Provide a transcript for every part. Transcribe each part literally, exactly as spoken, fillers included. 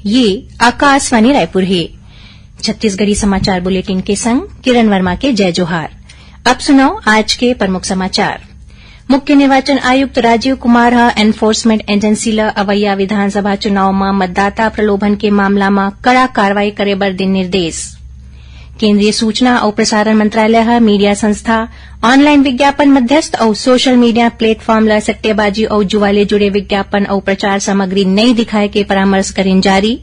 ये आकाशवाणी रायपुर हे। छत्तीसगढ़ी समाचार बुलेटिन के संग किरण वर्मा के जय जोहार। अब सुनव आज के प्रमुख समाचार। मुख्य निर्वाचन आयुक्त राजीव कुमार ह enforcement agency ल अवइया विधानसभा चुनाव म मतदाता प्रलोभन के मामला म कड़ा कार्रवाई करे बर दिन निर्देश। केंद्रीय सूचना अउ प्रसारण मंत्रालय ह मीडिया संस्था, online विज्ञापन मध्यस्थ अउ social media platform ल सट्टेबाजी अउ जुआ ले जुड़े विज्ञापन अउ प्रचार सामग्री नइ दिखाए के परामर्श करिन जारी।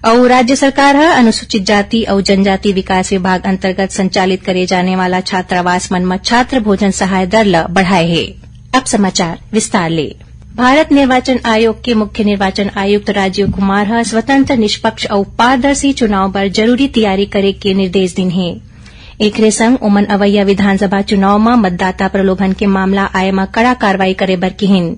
अउ राज्य सरकार ह अनुसूचित जाति अउ जनजाति विकास विभाग अंतर्गत संचालित करे जाने वाला छात्रावास मन म छात्र भोजन सहाय दर ल बढ़ाए हे। अब समाचार विस्तार ले। भारत निर्वाचन आयोग के मुख्य निर्वाचन आयुक्त राजीव कुमार ह स्वतंत्र, निष्पक्ष अउ पारदर्शी चुनाव बर जरूरी तैयारी करे के निर्देश दिन हे। एकरे संग ओमन अवइया विधानसभा चुनाव म मतदाता प्रलोभन के मामला आए म कड़ा कार्रवाई करे बर किहिन।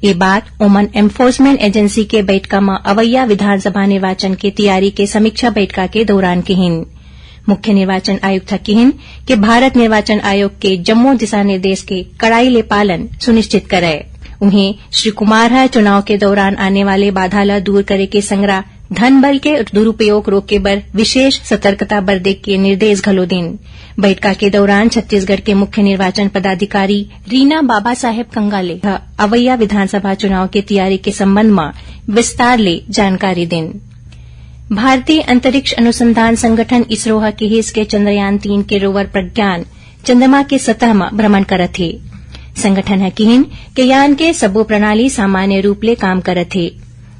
ये बात ओमन enforcement agency के बैठका म अवइया विधानसभा निर्वाचन के तैयारी के समीक्षा बैठका के दौरान किहिन। मुख्य निर्वाचन आयुक्त ह किहिन कि भारत निर्वाचन आयोग के जम्मो दिशा निर्देश के कड़ाई ले पालन सुनिश्चित करय। उहें, श्री कुमार ह चुनाव के दौरान आने वाले बाधा ल दूर करे के संगरा धन बल के दुरुपयोग रोके बर विशेष सतर्कता बरते के निर्देश घलो दिन। बैठका के दौरान छत्तीसगढ़ के मुख्य निर्वाचन पदाधिकारी रीना बाबा साहेब कंगाले ह अवइया विधानसभा चुनाव के तैयारी के संबंध म विस्तार ले जानकारी दिन। भारतीय अंतरिक्ष अनुसंधान संगठन इसरो ह किहिस के चंद्रयान तीन के रोवर प्रज्ञान चंद्रमा के सतह म भ्रमण करत हे। संगठन ह किहिन के यान के सबो प्रणाली सामान्य रूप ले काम करत हे।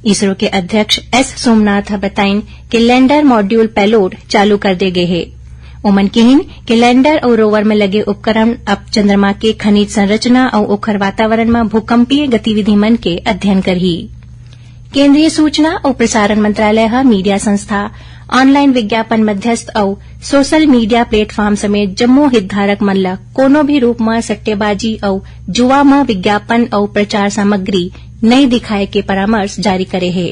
इसरो के अध्यक्ष एस सोमनाथ ह बताइन के लैंडर मॉड्यूल पेलोड चालू कर दे गे हे। ओमन किहिन के लैंडर अउ रोवर म लगे उपकरण अब चंद्रमा के खनिज संरचना अउ ओखर वातावरण म भूकंपीय गतिविधि मन के अध्ययन करही। केंद्रीय सूचना अउ प्रसारण मंत्रालय ह मीडिया संस्था, online विज्ञापन मध्यस्थ अउ social media platform समेत जम्मो हितधारक मन ल कोनो भी रूप म सट्टेबाजी अउ जुआ म विज्ञापन अउ प्रचार सामग्री नइ दिखाए के परामर्श जारी करे हे।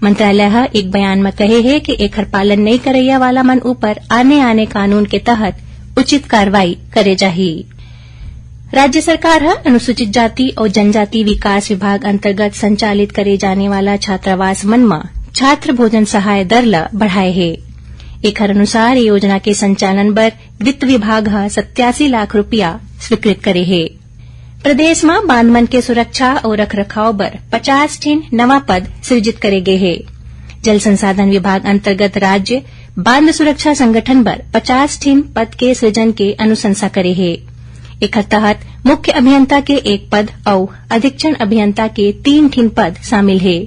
मंत्रालय ह एक बयान म कहे हे कि एखर पालन नइ करइया वाला मन ऊपर आने-आने कानून के तहत उचित कार्रवाई करे जाही। राज्य सरकार ह अनुसूचित जाति अउ जनजाति विकास विभाग अंतर्गत संचालित करे जाने वाला छात्रावास मन म छात्र भोजन सहाय दर ल बढ़ाए हे। एखर अनुसार, ये योजना के संचालन बर वित्त विभाग ह सत्यासी लाख रुपया स्वीकृत करे हे। प्रदेश म बांध मन के सुरक्षा अउ रखरखाव बर पचास ठिन नवा पद सृजित करे गे हे। जल संसाधन विभाग अंतर्गत राज्य बांध सुरक्षा संगठन बर पचास ठिन पद के सृजन के अनुशंसा करे हे। एखर तहत मुख्य अभियंता के एक पद अउ अधीक्षण अभियंता के तीन ठिन पद शामिल हे।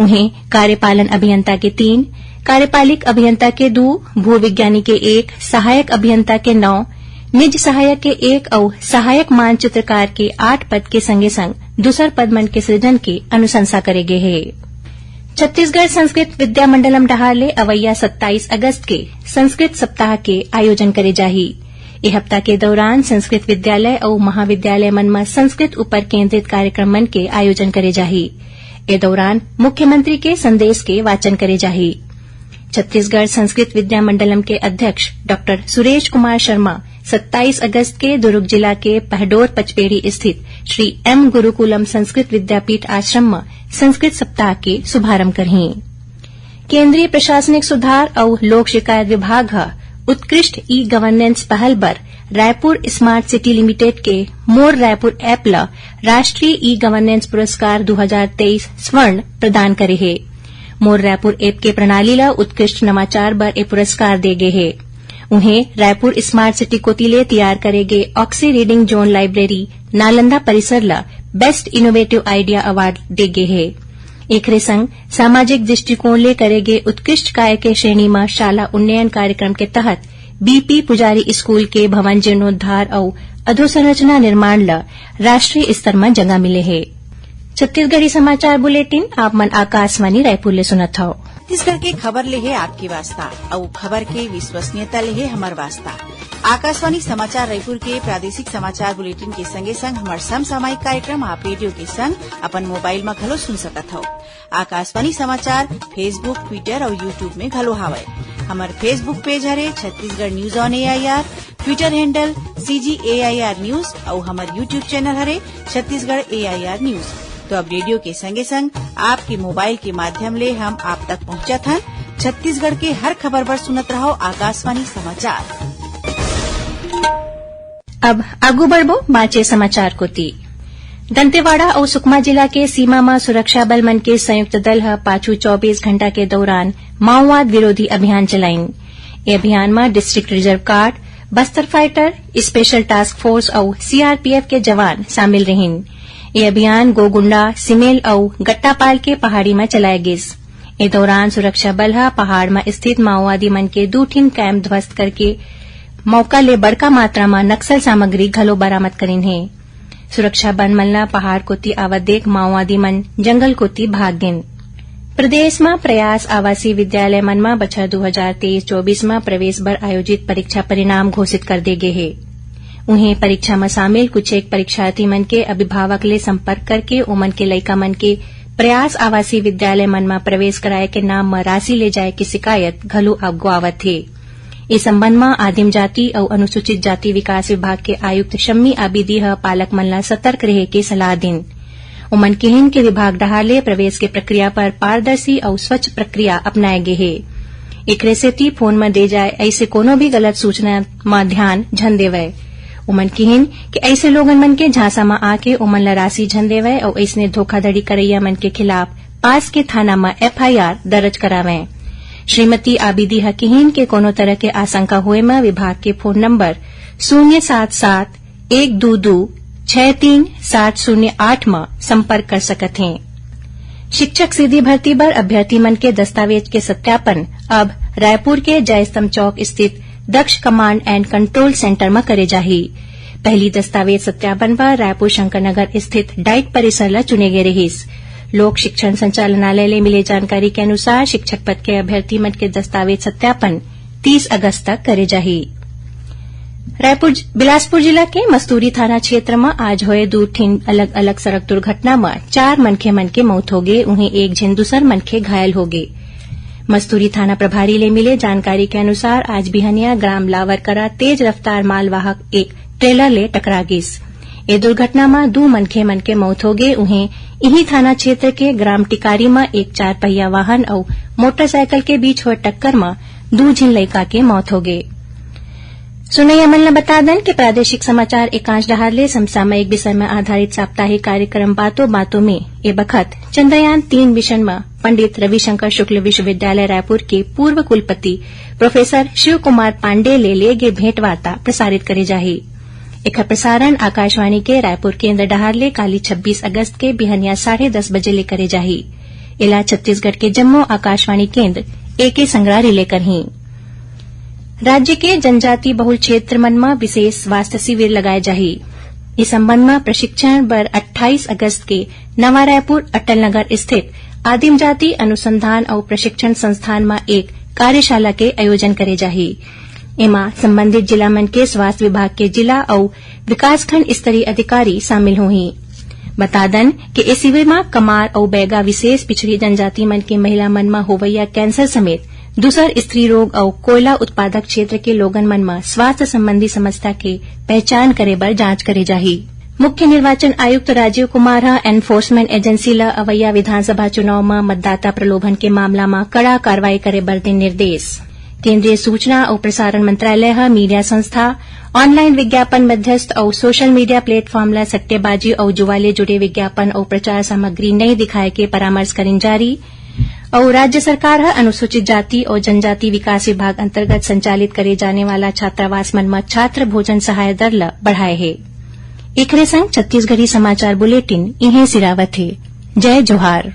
उहें, कार्यपालन अभियंता के तीन, कार्यपालिक अभियंता के दू, भू विज्ञानी के एक, सहायक अभियंता के नौ, निज सहायक के एक अउ सहायक मानचित्रकार के आठ पद के संगे संग दूसर पद मन के सृजन के अनुशंसा करे गे हे। छत्तीसगढ़ संस्कृत विद्या मंडलम डहार ले अवइया सत्ताईस अगस्त के संस्कृत सप्ताह के आयोजन करे जाही। ए हफ्ता के दौरान संस्कृत विद्यालय अउ महाविद्यालय मन म संस्कृत ऊपर केंद्रित कार्यक्रम मन के आयोजन करे जाही। ए दौरान मुख्यमंत्री के संदेश के वाचन करे जाही। छत्तीसगढ़ संस्कृत विद्या मंडलम के अध्यक्ष डॉक्टर सुरेश कुमार शर्मा सत्ताईस अगस्त के दुर्ग जिला के पहडोर पचपेड़ी स्थित श्री एम गुरुकुलम संस्कृत विद्यापीठ आश्रम म संस्कृत सप्ताह के शुभारंभ करहीं। केंद्रीय प्रशासनिक सुधार अउ लोक शिकायत विभाग ह उत्कृष्ट e-governance पहल बर रायपुर स्मार्ट सिटी लिमिटेड के मोर रायपुर ऐप ल राष्ट्रीय e-governance पुरस्कार दू हजार तेईस स्वर्ण प्रदान करे हे। मोर रायपुर ऐप के प्रणाली ल उत्कृष्ट नवाचार बर ए पुरस्कार दे गे हे। उहें, रायपुर स्मार्ट सिटी कोति ले तियार करे गे ऑक्सी रीडिंग जोन लाइब्रेरी नालंदा परिसर ल बेस्ट इनोवेटिव आइडिया अवार्ड दे गे हे। एखरे संग सामाजिक दृष्टिकोण ले करे गे उत्कृष्ट कार्य के श्रेणी म शाला उन्नयन कार्यक्रम के तहत बीपी पुजारी स्कूल के भवन जीर्णोद्धार अउ अधोसंरचना निर्माण ल राष्ट्रीय स्तर म जगह मिले हे। छत्तीसगढ़ी समाचार बुलेटिन आप मन आकाशवाणी रायपुर ले सुनत हव। छत्तीसगढ़ के खबर ले हे आपके वास्ता, अउ खबर के विश्वसनीयता ले हे हमर वास्ता। आकाशवाणी समाचार रायपुर के प्रादेशिक समाचार बुलेटिन के संगे संग हमर समसामयिक कार्यक्रम आप रेडियो के संग अपन मोबाइल म घलो सुन सकत हव। आकाशवाणी समाचार Facebook, Twitter अउ YouTube में घलो हावय। हमर Facebook पेज हरे Chhattisgarh news on AIR, Twitter handle CG AIR news अउ हमर YouTube चैनल हरे छत्तीसगढ़ एआईआर न्यूज। तो अब रेडियो के संगे संग आपके मोबाइल के माध्यम ले हम आप तक पहुंचत हन। छत्तीसगढ़ के हर खबर बर सुनत रहो आकाशवाणी समाचार। अब आगू बढ़बो बांचे समाचार कोति। दंतेवाड़ा अउ सुकमा जिला के सीमा म सुरक्षा बल मन के संयुक्त दल ह पाछू चौबीस घंटा के दौरान माओवाद विरोधी अभियान चलाइन। ए अभियान म district reserve guard, Bastar fighter, special task force अउ सीआरपीएफ के जवान शामिल रहिन। ए अभियान गोगुंडा, सिमेल अउ गट्टापाल के पहाड़ी म चलाए गिस। ए दौरान सुरक्षा बल ह पहाड़ म स्थित माओवादी मन के दू ठिन कैंप ध्वस्त करके मौका ले बड़का मात्रा म नक्सल सामग्री घलो बरामद करिन हे। सुरक्षा बल मन ल पहाड़ कोति आवत देख माओवादी मन जंगल कोति भाग गिन। प्रदेश म प्रयास आवासीय विद्यालय मन म बछर दू हजार तेईस चौबीस म प्रवेश बर आयोजित परीक्षा परिणाम घोषित कर दे गे हे। उहें, परीक्षा म शामिल कुछ एक परीक्षार्थी मन के अभिभावक ले संपर्क करके ओमन के लइका मन के प्रयास आवासीय विद्यालय मन म प्रवेश कराए के नाम म राशि ले जाए के शिकायत घलो आगू आवत हे। ए संबंध म आदिम जाति अउ अनुसूचित जाति विकास विभाग के आयुक्त शम्मी आबिदी ह पालक मन ला सतर्क रहे के सलाह दिन। ओमन किहिन के विभाग डहार ले प्रवेश के प्रक्रिया पर पारदर्शी अउ स्वच्छ प्रक्रिया अपनाए गे हे। एकरे सेती फोन म दे जाए अइसे कोनो भी गलत सूचना म ध्यान झन देवय। ओमन किहिन कि अइसे लोगन मन के झांसा म आके ओमन ला राशि झन देवय अउ अइसने धोखाधड़ी करइया मन के खिलाफ पास के थाना म एफआईआर दर्ज करावय। श्रीमती आबिदी ह किहिन के कोनो तरह के आशंका होए म विभाग के फोन नंबर शून्य सात सात एक दू दू छह तीन सात शून्य आठ म संपर्क कर सकत हें। शिक्षक सीधी भर्ती बर अभ्यर्थी मन के दस्तावेज के सत्यापन अब रायपुर के जयस्तंभ चौक स्थित दक्ष कमांड एंड कंट्रोल सेंटर म करे जाही। पहिली दस्तावेज सत्यापन बर रायपुर शंकर नगर स्थित डाइट परिसर ल चुने गे रिहिस। लोक शिक्षण संचालनालय ले मिले जानकारी के अनुसार, शिक्षक पद के अभ्यर्थी मन के दस्तावेज सत्यापन तीस अगस्त तक करे जाही। रायपुर, बिलासपुर जिला के मस्तूरी थाना क्षेत्र म आज होए दू ठिन अलग-अलग सड़क दुर्घटना म चार मनखे मन के मौत होगे, उहें एक झिन दूसर मनखे घायल होगे। मस्तूरी थाना प्रभारी ले मिले जानकारी के अनुसार, आज बिहनिया ग्राम लावरकरा तेज रफ्तार मालवाहक एक ट्रेलर ले टकरा गिस। ए दुर्घटना म दू मनखे मन के मौत होगे, उहें इही थाना क्षेत्र के ग्राम टिकारी म एक चार पहिया वाहन अउ मोटरसाइकिल के बीच होए टक्कर म दू झिन लइका के मौत होगे। सुनइया मन ल बता दन कि प्रादेशिक समाचार एकांश डहार ले समसामयिक विषय म आधारित साप्ताहिक कार्यक्रम बातों बातों में ए बखत चंद्रयान तीन मिशन म पंडित रविशंकर शुक्ल विश्वविद्यालय रायपुर के पूर्व कुलपति प्रोफेसर शिव कुमार पांडे ले ले गे भेंटवार्ता प्रसारित करे जाही। एखर प्रसारण आकाशवाणी के रायपुर केंद्र डहार ले काली छब्बीस अगस्त के बिहनिया साढ़े दस बजे ले करे जाही। एला छत्तीसगढ़ के जम्मो आकाशवाणी केंद्र एके संगरा रिले करही। राज्य के जनजाति बहुल क्षेत्र मन म विशेष स्वास्थ्य शिविर लगाए जाही। इस संबंध म प्रशिक्षण बर अट्ठाईस अगस्त के नवा रायपुर अटल नगर स्थित आदिम जाति अनुसंधान अउ प्रशिक्षण संस्थान म एक कार्यशाला के आयोजन करे जाही। एमा संबंधित जिला मन के स्वास्थ्य विभाग के जिला अउ विकासखंड स्तरीय अधिकारी शामिल होही। बता दन कि ए शिविर म कमार अउ बैगा विशेष पिछड़ी जनजाति मन के महिला मन म होवइया कैंसर समेत दूसर स्त्री रोग अउ कोयला उत्पादक क्षेत्र के लोगन मन म स्वास्थ्य संबंधी समस्या के पहचान करे बर जांच करे जाही। मुख्य निर्वाचन आयुक्त राजीव कुमार ह एनफोर्समेंट एजेंसी ल अवइया विधानसभा चुनाव म मतदाता प्रलोभन के मामला म कड़ा कार्रवाई करे बर दे निर्देश। केंद्रीय सूचना अउ प्रसारण मंत्रालय ह मीडिया संस्था, ऑनलाइन विज्ञापन मध्यस्थ अउ सोशल मीडिया प्लेटफॉर्म ल सट्टेबाजी अउ जुआ ले जुड़े विज्ञापन अउ प्रचार सामग्री नइ दिखाए के परामर्श करिन जारी। अउ राज्य सरकार ह अनुसूचित जाति अउ जनजाति विकास विभाग अंतर्गत संचालित करे जाने वाला छात्रावास मन म छात्र भोजन सहाय दर ल बढ़ाए हे। एखरे संग छत्तीसगढ़ी समाचार बुलेटिन इहें सिरावत हे। जय जोहार।